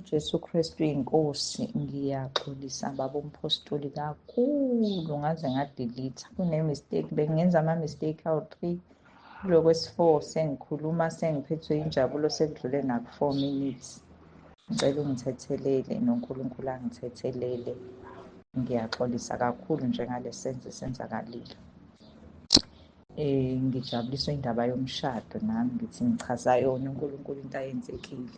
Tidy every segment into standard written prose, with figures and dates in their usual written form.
UJesu Kristu inkosi. Ngiyaxolisa baba umpostoli kakhulu, ngaze ngadelete. Kune-mistake, bengenza ama-mistake awu-3. Kulo kwesi-4 sengikhuluma sengiphethwe injabulo, sekudlule naku-4 minutes. Ngicela ungithethelele noNkulunkulu angithethelele. Ngiyaxolisa kakhulu njengale senzo esenzakalile. Ngijabuliswa indaba yomshado nami, ngithi ngichaza yona uNkulunkulu into ayenzekile.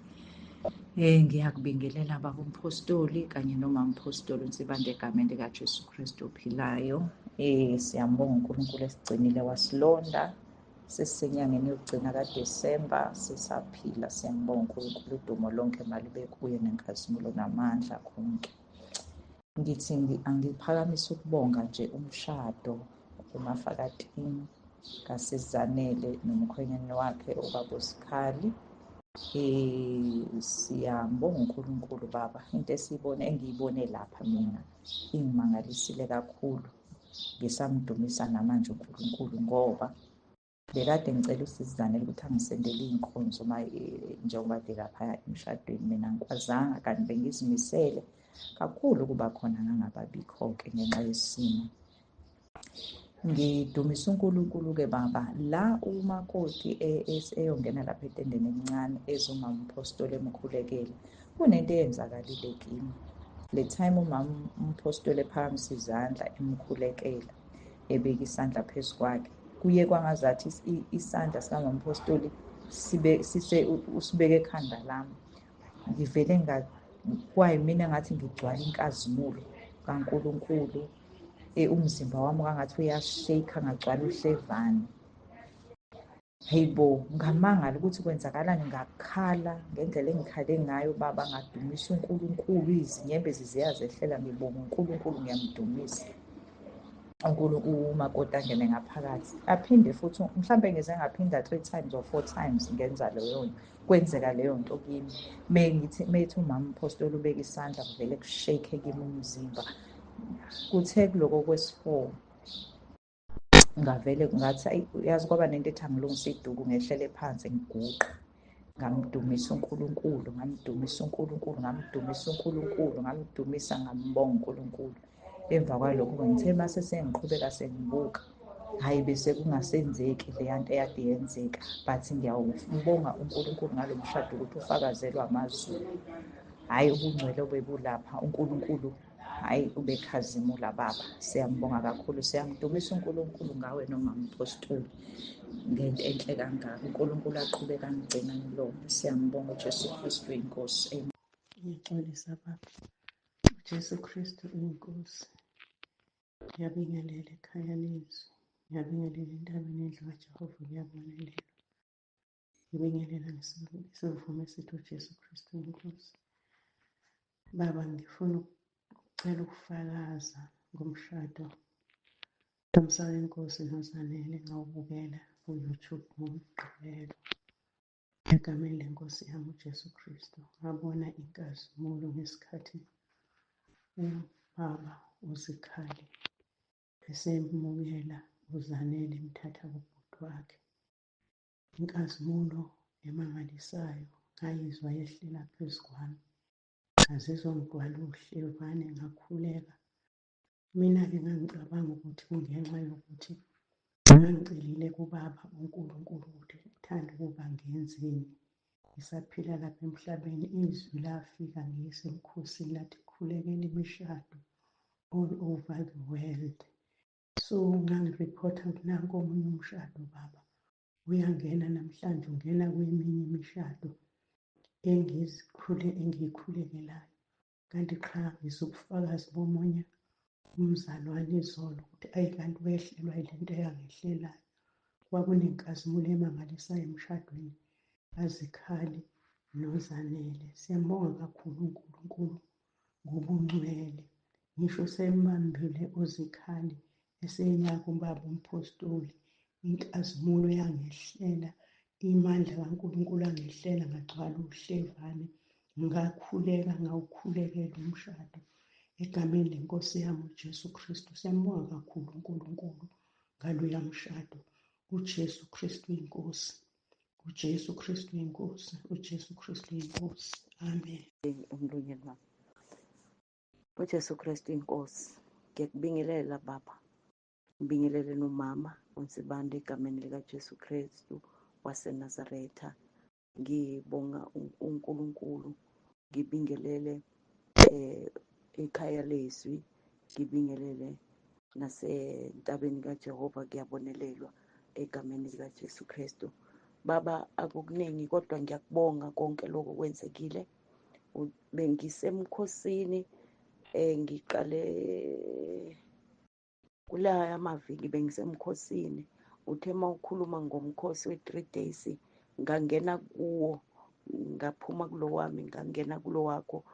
Ngiyakubingelela baba umpostoli kanye nomama umpostoli uNsibande egameni likaJesu Kristu ophilayo. Siyambonga uNkulunkulu esigcinile wasilonda. Sesisenyangeni yokugcina kaDisemba, sisaphila. Siyambonga uNkulunkulu, udumo lonke malube kuye nenkazimulo namandla konke. Ngithi angiphakamise ukubonga nje umshado uMafakatini kaSizanele nomkhwenyane wakhe ubaba uSikhali. Siyambonga uNkulunkulu baba, into esiyibone engiyibone lapha mina ingimangalisile kakhulu. Ngisamdumisa namanje uNkulunkulu ngoba bekade ngicela uSizanele ukuthi angisendele iy'nkonzo uma njengoba kade laphaya emshadweni, mina angikwazanga, kanti bengizimisele kakhulu ukuba khona, ngangababikho-ke ngenxa yesimo. Ngidumisa uNkulunkulu-ke baba, la umakoti eyongena lapha etendeni elincane ezomama umpostoli emkhulekela, kunento eyenzakalile kimi. Le time umama umpostoli ephakamisa izandla emkhulekela, ebeka isandla phezu kwakhe, kuye kwangazathi isandla sikamama umpostoli usibeke ekhanda lami. Ngivele kwayimina ngathi ngigcwala inkazimulo kaNkulunkulu. Umzimba wami kwangathi uyashake, ngagcwala uhlevane. Hey bo, ngamangala ukuthi kwenzakalani, ngakhala ngendlela engikhale ngayo baba, ngadumisa uNkulunkulu, izinyembezi ziyazehlela, ngibonga uNkulunkulu, ngiyamdumisa uNkulunkulu. Umakoti angene ngaphakathi, aphinde futhi mhlambe ngize ngaphinda 3 times or 4 times ngenza leyo nto, kwenzeka leyo nto kimi. Mengithi methi umama umpostoli ubeka isandla, kuvele kushake kimi umzimba. Kuthe kuloko kwesi-4 ngavele ngathi ayi, uyazi kwaba nento ethi angilungise iduku, ngehlele phansi ngiguqe, ngamdumisa uNkulunkulu, ngamdumisa uNkulunkulu, ngamdumisa uNkulunkulu, ngamdumisa, ngambonga uNkulunkulu. Emva kwalokho ngithe mase sengiqhubeka sengibuka, hhayi bese kungasenzeki leya nto eyade yenzeka, but ngiyawubonga uNkulunkulu ngalo mshado ukuthi ufakazelwe amazulu. Hhayi ubungcwele obebulapha uNkulunkulu, hhayi ubekhazimula baba. Siyambonga kakhulu, siyamdumisa uNkulunkulu ngawe nomama umpostoli ngento enhle kangaka. uNkulunkulu aqhubeke angigcina ngilona. Siyambonga uJesu Kristu inkosi. Amen. Ngiyaxolisa baba. uJesu Kristu inkosi. Ngiyabingelela ekhaya lezwi. Ngiyabingelela entabeni endlu kaJehova, ngiyabonelelwa. Ngibingelela ngesivumo esithi uJesu Kristu inkosi. Baba, ngifuna ukucela ukufakaza ngomshado kaMsawenkosi noZanele ngawubukela ku-YouTube ngoMgqibelo. Egameni lenkosi yami uJesu Kristu, ngabona inkazimulo ngesikhathi ubaba uZikhali esemukela uZanele emthatha kubhuti wakhe. Inkazimulo emangalisayo ngayizwa yehlela phezu kwami. Ngazizwa ngigcwala uhlevane, ngakhuleka. Mina-ke ngangicabanga ukuthi kungenxa yokuthi ngangicelile kubaba uNkulunkulu ukuthi uthanda ukuba ngenzeni ngisaphila lapha emhlabeni. Izwi lafika ngisemkhosini lathi khulekela imishado all over the world. So ngangirephotha ukuthi nanku omunye umshado baba uyangena namhlanje, ungena kweminye imishado engiyikhulekelayo. Kanti qha ngizobufakazi bomunye umzalwane izolo ukuthi ayi kanti wehlelwa yile nto eyangehlelayo. Kwakunenkazimulo emangalisayo emshadweni kaZikhali noZanele. Siyambonga kakhulu uNkulunkulu ngobungcwele. Ngisho sembambile uZikhali esenyaka ubaba umpostoli, inkazimulo yangehlela, imandla kaNkulunkulu angehlela, ngagcwala uhlevane, ngakhuleka, ngawukhulekela umshado egameni lenkosi yami uJesu Kristu. Siyambonga kakhulu uNkulunkulu ngaloya mshado. uJesu Kristu inkosi, uJesu Kristu inkosi, uJesu Kristu inkosi. Amen. UJesu Kristu inkosi. Ngiyakubingelela baba, ngibingelele nomama uNsibande egameni likaJesu Kristu waseNazaretha. Ngibonga uNkulunkulu, ngibingelele ekhaya lezwi, ngibingelele nasentabeni kaJehova, kuyabonelelwa egameni likaJesu Kristu. Baba, akukuningi kodwa ngiyakubonga konke lokho kwenzekile. Bengisemkhosini ngiqale kula amaviki bengisemkhosini. Uthe mawukhuluma ngomkhosi we-3 days ngangena kuwo, ngaphuma kulo wami ngangena kulo wakho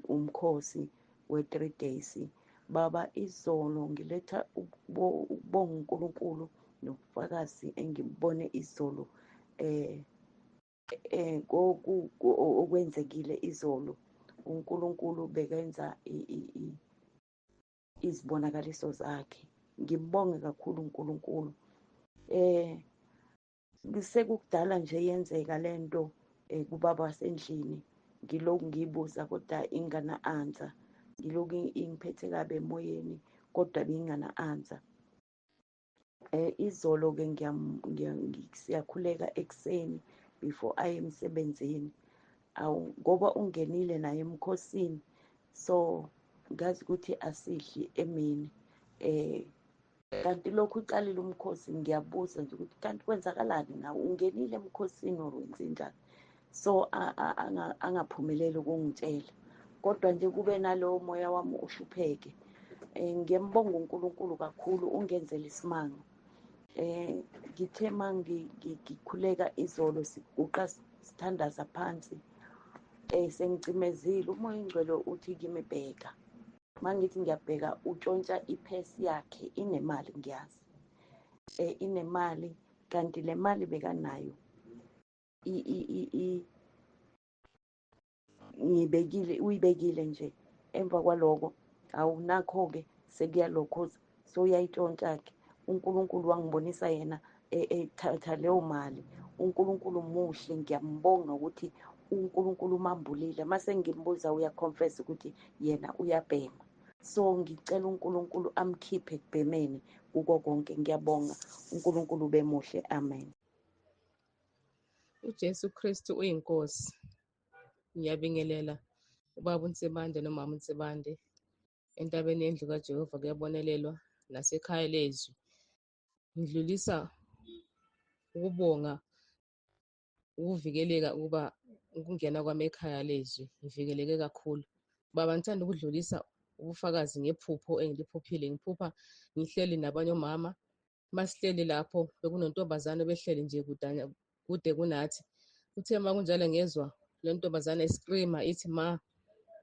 umkhosi we-3 days. Baba, izolo ngiletha ukubonga uNkulunkulu nobufakazi engibone izolo okwenzekile izolo. uNkulunkulu bekenza izibonakaliso zakhe. Ngibonge kakhulu uNkulunkulu. Sekukudala nje yenzeka lento kubaba wasendlini, ngilokhu ngibuza kodwa ingana answer, ngilokhu ingiphethe kabi emoyeni kodwa bingana answer. Izolo ke siyakhuleka ekuseni before aye emsebenzini, awu ngoba ungenile naye emkhosini, so ngazi ukuthi asidli emini. Kanti lokhu uqalile umkhosi, ngiyabuza nje ukuthi kanti kwenzakalani nawe, ungenile emkhosini or wenzenjani? So angaphumeleli ukungitshela, kodwa nje kube nalowo moya wami uhlupheke. Ngiyambonga uNkulunkulu kakhulu, ungenzele isimanga. Ngithe ngikhuleka izolo, siguqa sithandaza phansi, sengicimezile, uMoya oNgcwele uthi kimi bheka. Mangithi ngiyabheka, utshontsha iphesi yakhe inemali, ngiyazi inemali, kanti le mali bekanayo ngibekile, uyibekile nje. Emva kwaloko awunakho ke sekuyalokhoza, so uyayitshontsha ke. uNkulunkulu wangibonisa yena ethatha leyo mali. uNkulunkulu muhle, ngiyambonga ukuthi uNkulunkulu umambulile. Mase ngimbuza uyaconfess ukuthi yena uyabhema. So ngicela uNkulunkulu amkhiphe ekubhemeni kuko konke. Ngiyabonga, uNkulunkulu ube muhle. Amen. UJesu Kristu uyinkosi. Ngiyabingelela ubaba uNsibande nomama uNsibande entabeni yendlu kaJehova, kuyabonelelwa nasekhaya lezwi. Ngidlulisa ukubonga ukuvikeleka ukuba ukungena kwami ekhaya lezwi, ngivikeleke kakhulu. Baba, ngithanda ukudlulisa ubufakazi ngephupho engiliphuphile. Ngiphupha ngihleli nabanye omama, masihleli lapho bekunontombazane behleli nje kude kunathi. Kuthe uma kunjalo ngezwa le ntombazane iscreama ithi ma,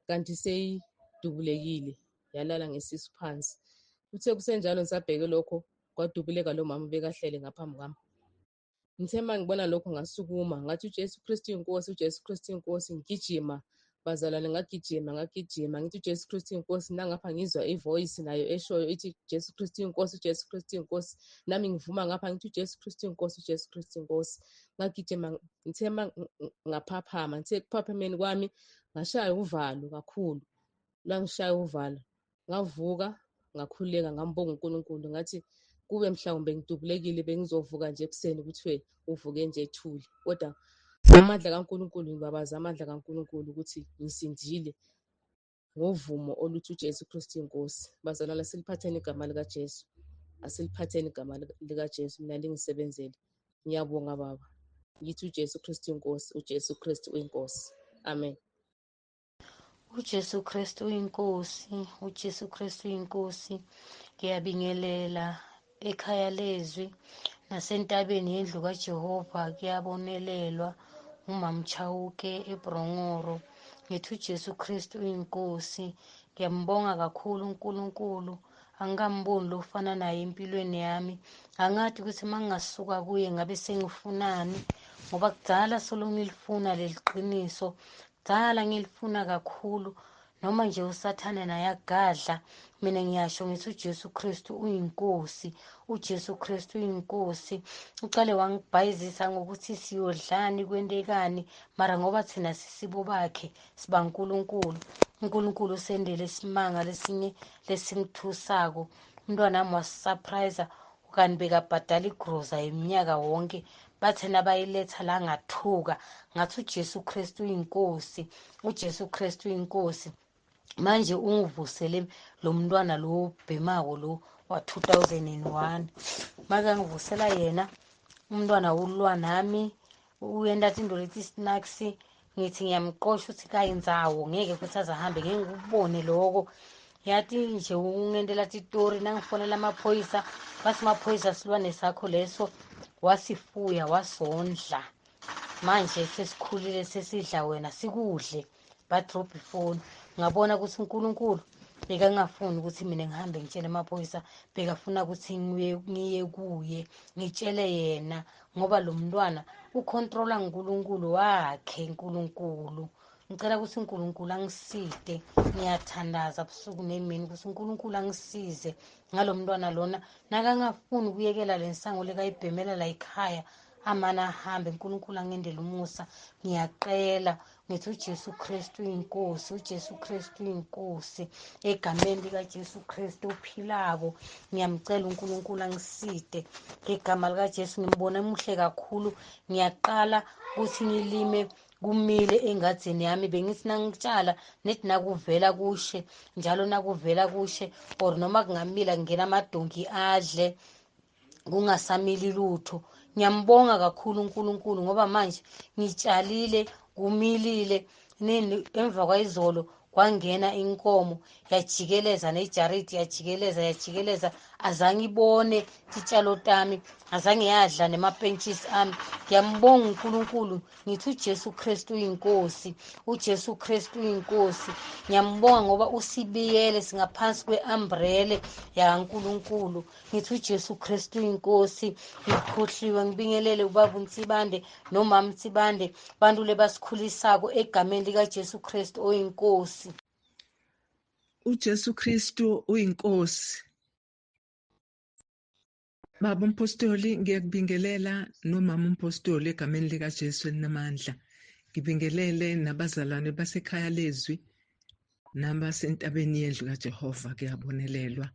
kanti seyidubulekile, yalala ngesisu phansi. Kuthe kusenjalo ngisabheke lokho, kwadubuleka lo mama bekahleli ngaphambi kwami. Ngithe uma ngibona lokho ngasukuma ngathi uJesu Kristu inkosi, uJesu Kristu inkosi. Ngigijima bazalwane, ngagijima ngagijima ngithi uJesu Kristu inkosi. Nangapha ngizwa ivoice nayo eshoyo ithi Jesu Kristu inkosi, uJesu Kristu inkosi. Nami ngivuma ngapha ngithi uJesu Kristu inkosi, uJesu Kristu inkosi. Ngagijima, ngithe uma ngaphaphama, ngithe ekuphaphameni kwami ngashaya uvalo kakhulu, lwangishaya uvalo. Ngavuka ngakhuleka, ngambonga uNkulunkulu, ngathi kube mhlawumbe ngidubulekile bengizovuka nje ekuseni kuthiwe uvuke nje ethule. Kodwa amandla kaNkulunkulu, ngibabaza amandla kaNkulunkulu ukuthi ngisindile ngovumo oluthi uJesu Kristu inkosi. Bazalwane, asiliphatheni igama likaJesu, asiliphatheni igama likaJesu, mina lingisebenzele. Ngiyabonga baba, ngithi uJesu Kristu inkosi, uJesu Kristu uyinkosi. Amen. UJesu Kristu uyinkosi, uJesu Kristu uyinkosi. Ngiyabingelela ekhaya lezwi nasentabeni yendlu kaJehova, kuyabonelelwa uMama Chauke eBrongoro. Ngithi uJesu Kristu uyinkosi. Ngiyambonga kakhulu uNkulunkulu, angikamboni lofana naye empilweni yami. Angathi ukuthi mangingasuka kuye ngabe sengifunani, ngoba kudala solo ngilifuna leli qiniso, kudala ngilifuna kakhulu. Noma nje uSathane naye agadla, mina ngiyasho ngithi uJesu Kristu uyinkosi, uJesu Kristu uyinkosi. Uqale wangibhayizisa ngokuthi siyodlani kwentekani, mara ngoba thina sisibo bakhe sibaNkulunkulu. uNkulunkulu usendele isimanga lesinye lesingithusako. Umntwana wami wasisurprise, kanti bekabhadala igroza iminyaka wonke. Bathe nabayiletha la ngathuka, ngathi uJesu Kristu uyinkosi, uJesu Kristu uyinkosi. Manje ungivusele lo mntwana lo bhemako lo wa 2001, make ngivusela yena umntwana ulwa nami, uyenda into lethi snacks. Ngithi ngiyamqosha ukuthi kayindzawo, ngeke futhi azahambe, ngeke ngikubone lokho. Yathi nje ungendela titori, nangifonela amaphoyisa, bathi amaphoyisa silwane sakho leso wasifuya wasondla, manje sesikhulile sesidla wena sikudle. Badrop ifoni. Ngabona ukuthi uNkulunkulu bekangafuni ukuthi mina ngihambe ngitshele amaphoyisa, bekafuna ukuthi ngiye kuye ngitshele yena, ngoba lo mntwana ucontrola nguNkulunkulu wakhe. uNkulunkulu, ngicela ukuthi uNkulunkulu angiside. Ngiyathandaza busuku nemini ukuthi uNkulunkulu angisize ngalo mntwana lona, nakangafuni ukuyekela le nsango lekayibhemela la ekhaya, amane ahambe. uNkulunkulu angendele umusa. Ngiyaqela ngithi uJesu Kristu uyinkosi, uJesu Kristu uyinkosi. Egameni likaJesu Kristu uphilako, ngiyamcela uNkulunkulu angiside ngegama likaJesu. Ngimbona muhle kakhulu. Ngiyaqala ukuthi ngilime kumile engadzeni yami. Bengithi nangitshala nethi nakuvela kushe njalo, nakuvela kushe or noma kungamila kungena amadonki adle, kungasamili lutho. Ngiyambonga kakhulu uNkulunkulu ngoba manje ngitshalile kumilile. Nini emva kwayizolo kwangena inkomo yajikeleza nejaridi, yajikeleza yajikeleza, azange ibone titshalo tami, azange yadla nemapentshisi ami. Ngiyambonga uNkulunkulu, ngithi uJesu Kristu uyinkosi, uJesu Kristu uyinkosi. Ngiyambonga ngoba usibiyele, singaphansi kwe-umbrella yaNkulunkulu. Ngithi uJesu Kristu uyinkosi. Ngikhohliwe, ngibingelele ubaba uNsibande nomama Nsibande, bantu lebasikhulisako egameni likaJesu Kristu oyinkosi. uJesu Kristu uyinkosi. Baba umpostoli, ngiyakubingelela nomama umpostoli egameni likaJesu elinamandla. Ngibingelele nabazalwane basekhaya lezwi nabasentabeni yendlu kaJehova, kuyabonelelwa.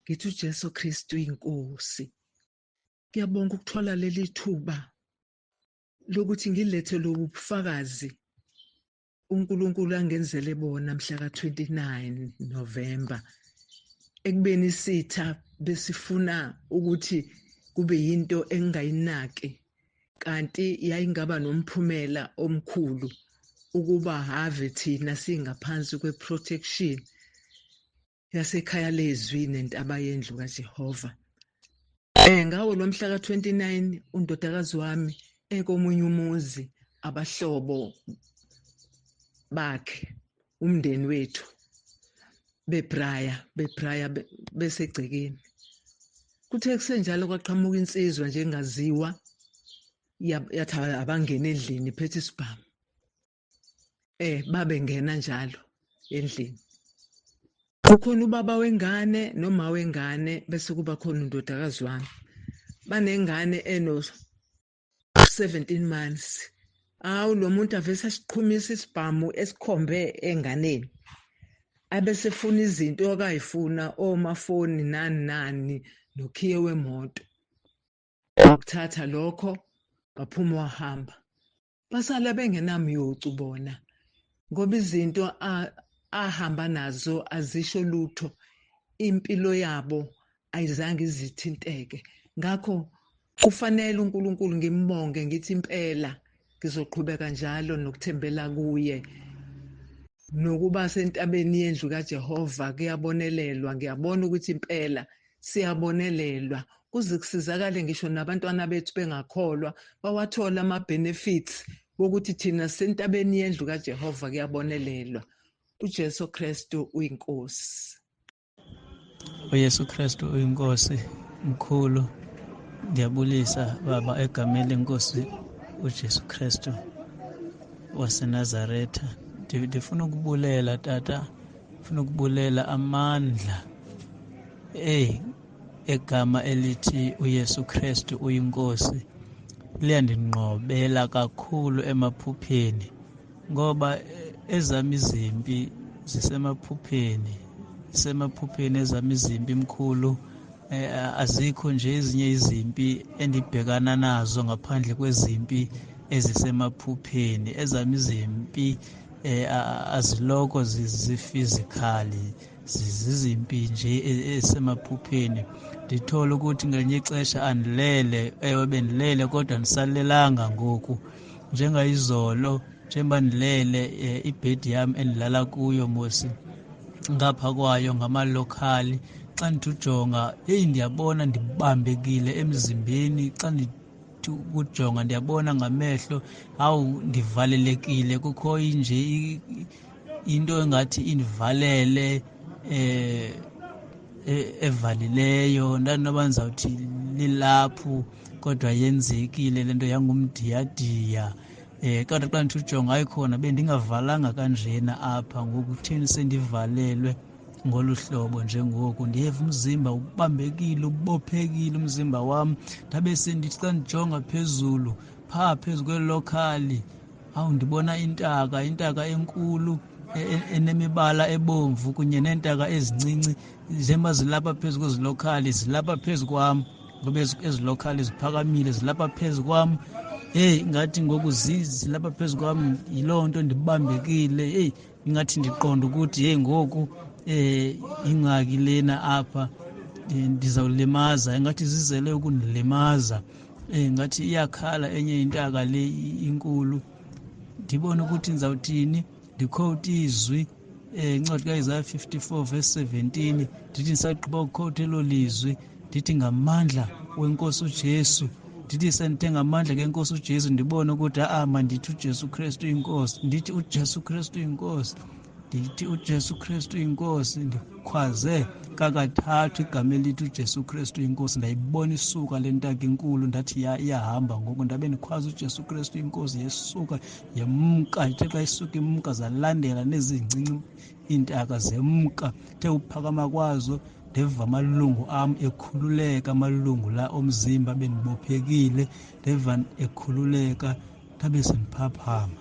Ngithi uJesu Kristu uyinkosi. Ngiyabonga ukuthola leli thuba lokuthi ngilethe lobu bufakazi uNkulunkulu angenzele bona mhla ka-29 November, ekubeni isitha besifuna ukuthi kube yinto engingayinaki, kanti yayingaba nomphumela omkhulu ukuba have thina singaphansi kwe-protection yasekhaya lezwi nentaba yendlu kaJehova. Ngawo lo mhla ka-29 undodakazi wami ekomunye umuzi, abahlobo bakhe, umndeni wethu, bebraya besegcekeni. Kuthe kusenjalo kwaqhamuka insizwa nje engaziwa, yathi abangena endlini iphethe isibhamu. Babengena njalo endlini. Kukhona ubaba wengane noma wengane, bese kuba khona undodakazi wami. Banengane eno 17 months. Awu, lo muntu avese asiqhumisa isibhamu esikhombe enganeni. Abesefuna izinto akayifuna, omafoni nani nani nokhiye wemoto. Wakuthatha lokho, baphuma wahamba. Basala bengenamyocu bona, ngoba izinto ahamba nazo azisho lutho, impilo yabo ayizange izithinteke. Ngakho kufanele uNkulunkulu ngimbonge, ngithi impela ngizoqhubeka njalo nokuthembela kuye nokuba sentabeni yendlu kaJehova. Kuyabonelelwa, ngiyabona ukuthi impela siyabonelelwa, kuze kusizakale ngisho nabantwana bethu bengakholwa bawathola ama-benefits wokuthi thina sentabeni yendlu kaJehova kuyabonelelwa. uJesu Kristu uyinkosi. uJesu Kristu uyinkosi mkhulu. Ngiyabulisa baba egameni lenkosi uJesu Kristu waseNazaretha. Ndifuna ukubulela tata, ndifuna ukubulela amandla egama elithi uYesu Kristu uyinkosi liyandinqobela kakhulu emaphupheni, ngoba ezami izimpi zisemaphupheni, zisemaphupheni ezami izimpi mkhulu. Azikho nje ezinye izimpi endibhekana nazo ngaphandle kwezimpi ezisemaphupheni. Ezami izimpi aziloko zifizikhali, zizimpi nje ezisemaphupheni. Ndithola ukuthi ngelinye ixesha andilele, ewe bendilele kodwa andisalelanga ngoku. Njengayizolo njengoba ndilele, ibhedi yam endilala kuyo mosi ngapha kwayo ngamalokhali, xa ndithi ujonga heyi ndiyabona ndibambekile emzimbeni, xa ndithi ukujonga ndiyabona ngamehlo hawu ndivalelekile, kukho nje into engathi indivalele evalileyo. Ndandinoba ndizawuthi lilaphu kodwa yenzekile le nto yangumdiyadiya. Kodwa xa ndithi ujonga hayi khona bendingavalanga kanjena apha, ngoku kutheni sendivalelwe ngolu hlobo njengoku? Ndiyeva umzimba ubambekile, ubophekile umzimba wam. Ndabe sendithi xa ndijonga phezulu phaa phezu kwelokhali, hawu ndibona intaka, intaka enkulu enemibala ebomvu kunye neentaka ezincinci, njengoba zilapha phezu kwezilokhali zilapha phezu kwam, ngoba ezilokhali ziphakamile zilapha phezu kwam. Heyi ngathi ngoku zilapha phezu kwam, yiloo nto ndibambekile. Heyi ingathi ndiqonda ukuthi heyi ngoku ingxaki lena apha, ndizawulimaza, ingathi zizele ukundilimaza. Ngathi iyakhala enye intaka le inkulu, ndibone ukuthi ndizawuthini, ndikhowute izwi, incwadi kaIsaya 54 verse 17, ndithi ndisagqiba ukukhowutha elo lizwi, ndithi ngamandla wenkosi uJesu, ndithi sendithe ngamandla kenkosi uJesu, ndibone ukuthi a-a mandithi uJesu Kristu inkosi, ndithi uJesu Kristu inkosi, ndithi uJesu Kristu inkosi, ndikhwaze kakathathu igama elithi uJesu Kristu inkosi. Ndayibona isuka le ntaka inkulu, ndathi iyahamba ngoku, ndabe ndikhwaza uJesu Kristu inkosi, yesuka yemka. Ithe xa isuka imka, zalandela nezincinci iintaka zemka. Ithe uphakama kwazo ndeva amalungu am ekhululeka, amalungu la omzimba bendibophekile, ndeva ekhululeka, ndabe sendiphaphama.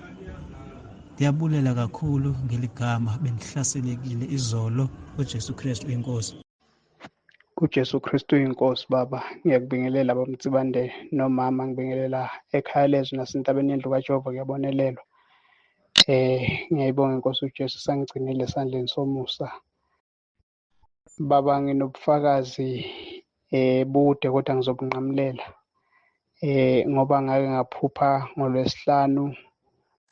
Ndiyabulela kakhulu ngeli gama, bendihlaselekile izolo. UJesu Kristu inkosi. KuJesu Kristu inkosi. Baba, ngiyakubingelela bamtsibande nomama, ngibingelela ekhaya lezwi nasentabeni yendlu kaJehova, kuyabonelelwa. Ngiyayibonga inkosi uJesu sangigcinile esandleni somusa. Baba, nginobufakazi bude kodwa ngizobunqamulela ngoba ngake ngaphupha ngoLwesihlanu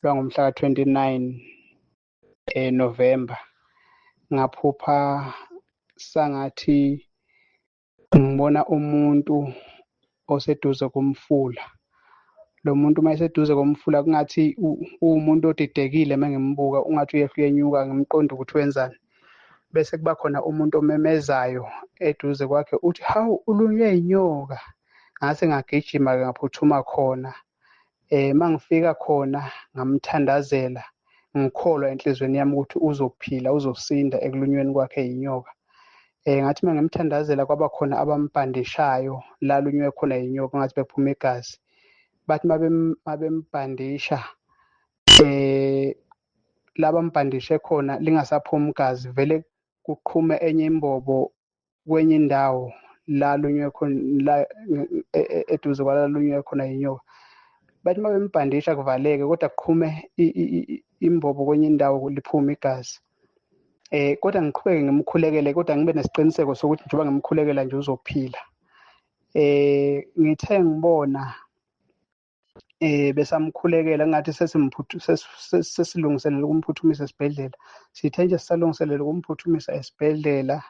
lwangomhla ka-29 November, ngaphupha sangathi ngibona umuntu oseduze komfula. Lo muntu uma eseduze komfula kungathi uwumuntu odidekile, uma ngimbuka ungathi uyehla uyenyuka, ngimqonda ukuthi wenzani. Bese kuba khona umuntu omemezayo eduze kwakhe uthi hawu ulunywe inyoka. Ngase ngagijima-ke ngaphuthuma khona. Mangifika khona ngamthandazela, ngikholwa enhliziyweni yami ukuthi uzophila, uzosinda ekulunyweni kwakhe yinyoka. Ngathi uma ngimthandazela kwaba khona abambhandishayo la lunywe khona yinyoka, ngathi bephuma igazi. Bathi mabembhandisha la bambhandishe khona lingasaphumi igazi, vele kuqhume enye imbobo kwenye indawo la lunywe khona, la eduze kwala lunywe khona yinyoka. Bathi uma bembhandisha kuvaleke, kodwa kuqhume imbobo kwenye indawo liphume igazi. Kodwa ngiqhubeke ngimkhulekele, kodwa ngibe nesiqiniseko sokuthi njengoba ngimkhulekela nje uzophila. Ngithe ngibona besamkhulekela ngathi sesilungiselela ukumphuthumisa esibhedlela. Sithe nje sisalungiselela ukumphuthumisa esibhedlela,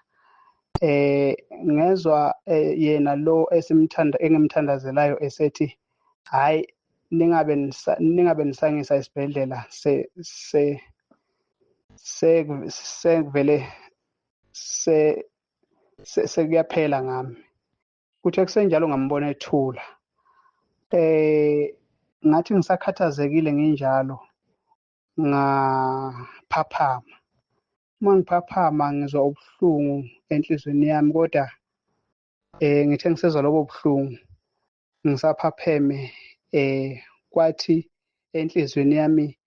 ngezwa yena lo esimthanda engimthandazelayo esethi hayi ningabe nisangisa esibhedlela, sekuvele sekuyaphela ngami. Kuthe kusenjalo ngambona ethula. Ngathi ngisakhathazekile nginjalo ngaphaphama. Uma ngiphaphama ngizwa ubuhlungu enhliziyweni yami, kodwa ngithe ngisezwa lobo buhlungu ngisaphapheme, kwathi enhliziyweni yami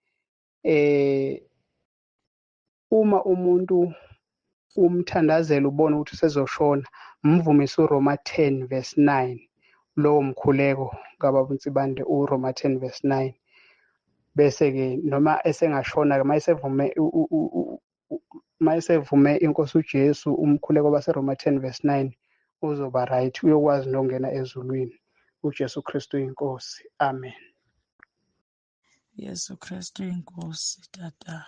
Uma umuntu umthandazela ubona ukuthi usezoshona, mvumise uRoma 10 verse 9, lowo mkhuleko kaBaba uNsibande, uRoma 10 verse 9. Bese-ke noma esengashona-ke mayesevume mayesevume inkosi uJesu, umkhuleko baseRoma 10 verse 9 uzoba right, uyokwazi nokungena ezulwini. UJesu Kristu inkosi. Amen. Yesu Kristu inkosi. Tata,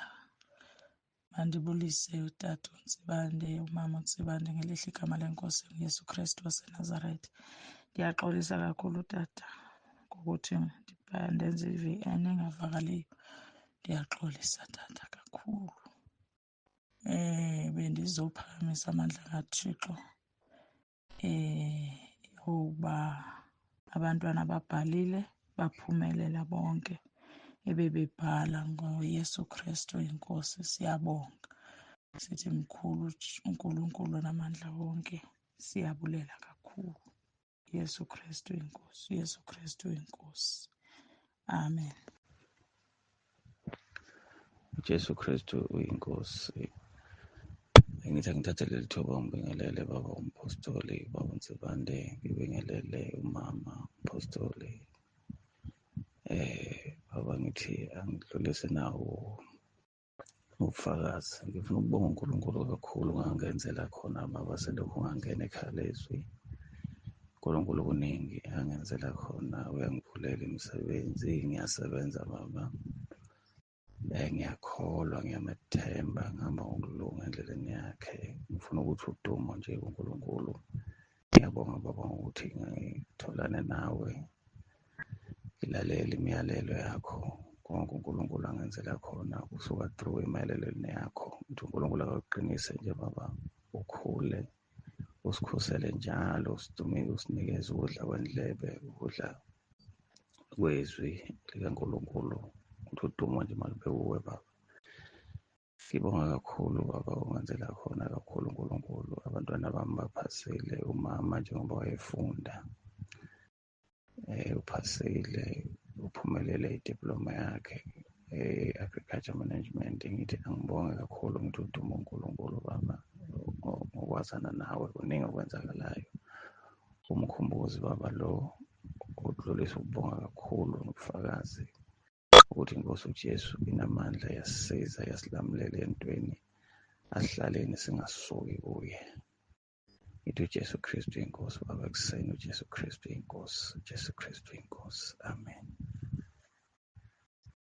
mandibulise utata uNtsibande, umama uNtsibande, ngelihle igama lenkosi uYesu Kristu waseNazaretha. Ndiyaxolisa kakhulu tata ngokuthi ndenze i-VN engavakaliyo. Ndiyaxolisa tata kakhulu. Bendizophakamisa amandla kaThixo yokuba abantwana babhalile baphumelela bonke ebebebhala ngoYesu Kristu inkosi. Siyabonga, sithi mkhulu uNkulunkulu onamandla wonke, siyabulela kakhulu. Yesu Kristu inkosi, Yesu Kristu inkosi. Amen. UJesu Kristu uyinkosi. Ngithi angithathe leli thuba ngibingelele baba umpostoli, baba uNsibande, ngibingelele umama umpostoli. Baba ngithi angidlulise nawo ubufakazi. Ngifuna ukubonga uNkulunkulu kakhulu ngangenzela khona baba, selokhu ngangena ekhaya lezwi. uNkulunkulu kuningi angenzela khona, uyangivulela imisebenzi, ngiyasebenza baba. Ngiyakholwa, ngiyamethemba, ngihamba ngokulunga endleleni yakhe. Ngifuna ukuthi udumo nje kuNkulunkulu. Ngiyabonga baba ngokuthi ngitholane nawe, ngilalele imiyalelo yakho. Konke uNkulunkulu angenzela khona kusuka through imiyalelweni yakho. Ngithi uNkulunkulu akakuqinise nje baba, ukhule, usikhusele njalo, usinikeze ukudla kwendlebe, ukudla kwezwi likaNkulunkulu. Ukuthi udumo nje malube kuwe baba. Ngibonga kakhulu baba ongenzela khona kakhulu uNkulunkulu. Abantwana bami baphasile, umama njengoba wayefunda uphasile, uphumelele idiploma yakhe e-agriculture management. Ngithi angibonge kakhulu, ngithi udumo uNkulunkulu baba ngokwazana nawe, kuningi okwenzakalayo. Umkhumbuzi baba lo udlulisa ukubonga kakhulu nobufakazi ukuthi inkosi uJesu inamandla, iyasisiza, iyasilamulela entweni, asihlaleni singasuki kuye. Ngithi uJesu Kristu inkosi baba, ekuseni uJesu Kristu inkosi, uJesu Kristu inkosi. Amen.